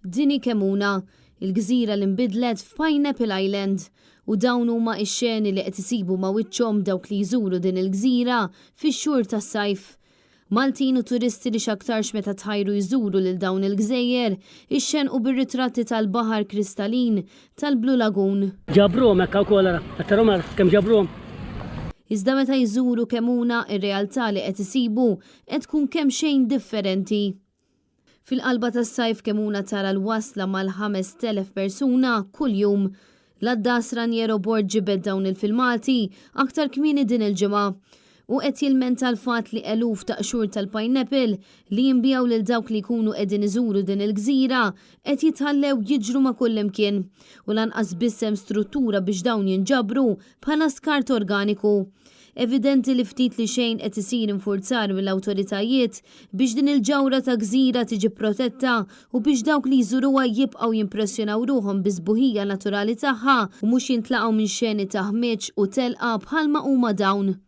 Din hi Kemmuna, il-gżira li nbidlet f'Pineapple Island. U dawn huma x-xeni li qed isibu ma' wiċċhom dawk li jżuru din il-gżira fix-xhur tas-sajf. Maltin u turisti li x'aktarx meta tħajru jżuru lil dawn il-gżejjer, ixxennqu bir-ritratti tal-baħar kristalin tal-Blue Lagoon. Ġabruhom hekk ukoll ara, qed tarahom ara kemm ġabruhom. Iżda meta jżuru Kemmuna, ir-realtà li qed isibu qed tkun kemxejn differenti. Fil-qalba tas-sajf Kemmuna tara l-wasla mal-5,000 persuna kuljum. L-għaddas Raniero Borg ġibed dawn il-filmati aktar kmieni din il-ġimgħa. Hu qed jilmenta l-fatt li eluf ta' qxur tal-pineapple li jinbiegħu lil dawk li jkunu qegħdin iżuru din il-gżira qed jitħallew jiġru ma' kullimkien u lanqas biss hemm struttura biex dawn jinġabru bħala skart organiku. Evidenti li ftit li xejn qed isir infurzar mill-awtoritajiet biex din il-ġawhra ta' gżira tiġi protetta u biex dawk li jżuruha jibqgħu jimpressjonaw ruħhom bis-sbuħija naturali tagħha u mhux jintlaqgħu minn xeni ta' ħmieġ u telqa bħalma huma dawn.